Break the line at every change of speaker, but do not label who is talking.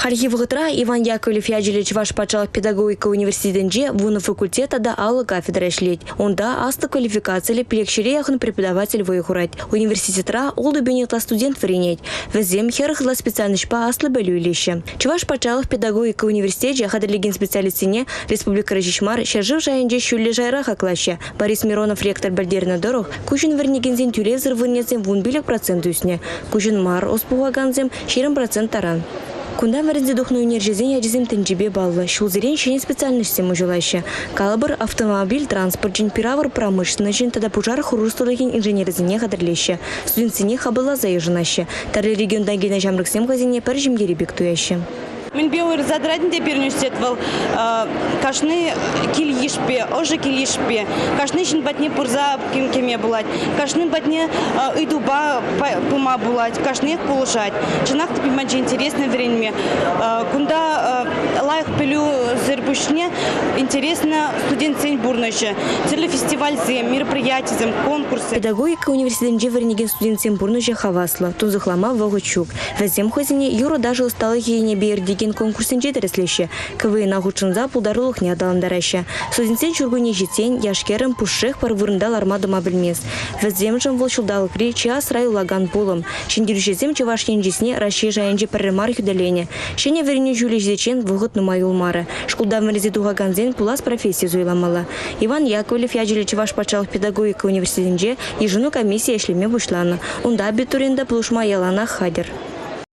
Хальхи вӑхӑтра Иван Яковлев ячӗллӗ Чӑваш патшалӑх педагогика университетӗнче вунӑ факультет тата 50 кафедра ӗҫлет. Унта аслӑ квалификациллӗ пилӗкҫӗре яхӑн преподаватель вӑй хурать. Университетра 6 000 ытла студент вӗренет. Вӗсем 40 ытла специальноҫпа аслӑ пӗлӳ илеҫҫӗ. Чӑваш патшалӑх педагогика университечӗ хатӗрлекен специалистсене республикӑра ҫеҫ мар, ҫӗршыв шайӗнче ҫӳллӗ шайра хаклаҫҫӗ. Борис Миронов ректор пӗлтернӗ тӑрӑх, куҫӑн вӗренекенсен тӳлевсӗр вырӑнӗсем 15% ӳснӗ, куҫӑн мар ӑс пухакансем 20% таран. Кунта вӗренсе тухнӑ ӳнерҫӗсен ячӗсем тӗнчипе паллӑ, ҫулсерен ҫӗнӗ специальноҫсем уҫӑлаҫҫӗ. Калӑпӑр, автомобиль транспорчӗн, пир-авӑр промышленноҫӗн тата пушар хӑрушсӑрлӑхӗн инженерӗсене хатӗрлеҫҫӗ, студентсене хапӑлласа йышӑнаҫҫӗ. Тӗрлӗ регионтан килнӗ ҫамрӑксем хӑйсене пӗр ҫемьери пек туяҫҫӗ.
Мӗнпе уйрӑлса тӑрать ӗнтӗ пирӗн университет вӑл кашни кил-йышпе, ӑшӑ кил-йышпе, кашни ҫын патне пырса кӗме пулать, кашнин патне ыйтупа пыма пулать, кашниех пулӑшать. Чӑнах та пыманччӗ интересно вӗренме. Кунта лайӑх пӗлӳсӗр пуҫне интересно студентсен пурнӑҫӗ, тӗрлӗ фестивальсем, мероприятисем, конкурссем.
Педагогика университетӗнче вӗренекен студентсен пурнӑҫӗ хаваслӑ, тунсӑхлама вӑхӑт ҫук. Вӗсем хӑйсене юрӑ-ташӑ ӑсталӑхӗ енӗпе иртекен конкурссенче тӗрӗслеҫҫӗ, КВНа хутшӑнса пултарулӑхне аталантараҫҫӗ. Студентсен ҫуркунне ҫитсен яш-кӗрӗм пушшех пӗр вырӑнта ларма-тӑма пӗлмест. Вӗсемшӗн вӑл ҫулталӑкри чи асра юлакан пулӑм. Ҫӗнтерӳҫӗсем Чӑваш Ен чысне Раҫҫей шайӗнче пӗрре мар хӳтӗленӗ. Ҫӗнӗ вӗренӳ ҫулӗ ҫитиччен вӑхӑт нумай юлмарӗ. Шкулта вӗренсе тухакансен пулас професси суйламалла. Иван Яковлев ячӗллӗ Чӑваш патшалӑх педагогика университетӗнче йышӑну комиссийӗ ӗҫлеме пуҫланӑ. Унта абитуриента пулӑшма яланах хатӗр.